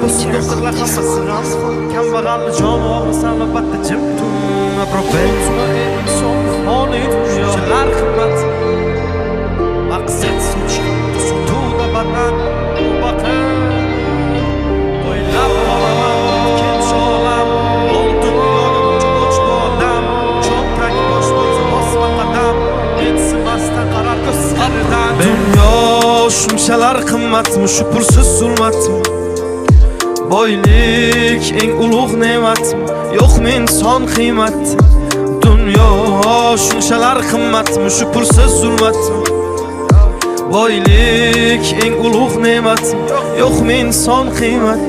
bo'lsa doktorlar hammasi g'amxo'r. Kambag'alni joni og'risa albatta jim tur. Unutma, ey inson, foniy dunyo shunchalar qimmat. Maqsad sotish, sotuvda badan. Tavba qil, o'ylab qolaman o'tkinchi olam. Mol dunyoga buncha o'ch bu odam. Cho'ntak bo'sh bo'lsa bosma qadam. Mensimasdan qarar ko'z qaridan. Dunyo shunchalar qimmatmi, shu pulsiz zulmatmi? Boylik eng ulug' ne'matmi, yo'qmi inson qiymat? Dunyo shunchalar qimmatmi, shu pulsiz zulmatmi? Boylik eng ulug' ne'matmi, yo'qmi inson qiymat?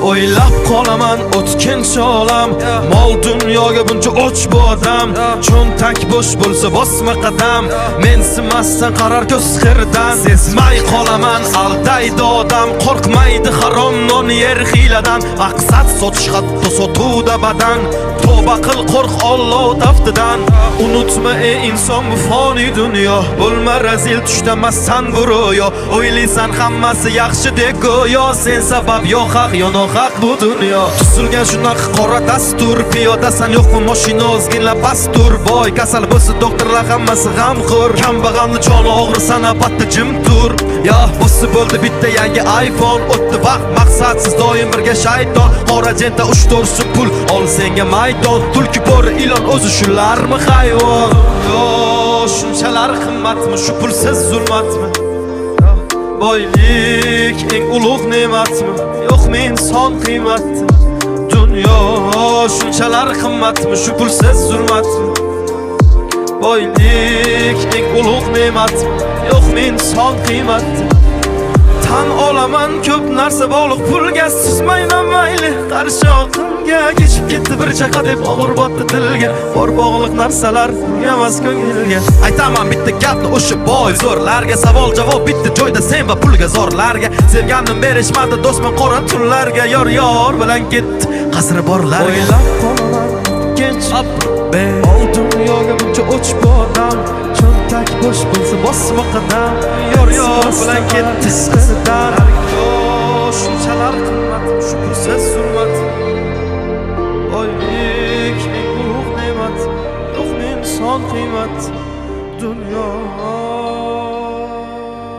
O'ylab qolaman o'tkinchi olam. Mol dunyoga buncha o'ch bu odam. Cho'ntak bo'sh bo'lsa bosma qadam. Mensimasdan qarar ko'z xirdan. Sezmay qolaman aldaydi odam. Qo'rqmaydi harom non yer hiyladan. Maqsad sotish, hatto sotuvda badan. Tavba qil, qo'rq Alloh taftidan. Unutma, ey inson, bu foniy dunyo. Bo'lma razil, tushlamassan bu ro'yo. O'ylaysan hammasi yaxshi deb go'yo. Sen sabab yo haq, yo nohaq bu dunyo. Tuzilgan shunaqa qora dastur. Piyodasan, yo'qmi mashina, ozgina pastur. Boy kasal bo'lsa doktorlar hammasi g'amxo'r. Kambag'alni joni og'risa albatta jim tur. Yo bo'lsa bo'ldi bitta yangi iPhone. O'tdi vaqt maqsadsiz, doim birga shayton. Qora jenta 3-4 so'm pul ol senga maydon. Tulki, bo'ri, ilon, o'zi shularmi hayvon? Yo shunchalar qimmatmi, shu pulsiz zulmatmi? Boylik eng ulug' ne'matmi, yo'qmi inson qiymat? Dunyo shunchalar qimmatmi, shu pulsiz zulmatmi? Boylik eng ulug' ne'matmi, yo'qmi inson qiymat? Tan olaman, ko'p narsa bog'liq pulga. Suzmayman mayli qarshi oqimga. Kechib ketdi bir chaqa deb og'ir botdi tilga. Bor bog'liq narsalar emas ko'ngilga. Aytaman bitta gapni o'sha boy zo'rlarga. Savol javob bitta joyda, sen va pulga zorlarga. Sevgandim, berishmadi do'stman qora tunlarga. Yor yor bilan ketdi qasri borlarga. O'ylab qolaman ikkinchi. Mol dunyoga buncha o'ch bu odam. Cho'ntak bo'sh bo'lsa bosma qadam. Yor yor bilan ketdi qizdan. Shunchalar qimmat, shu pulsiz zulmat? Boylik eng ulug' ne'mat, yo'qmi inson qiymat? Dunyo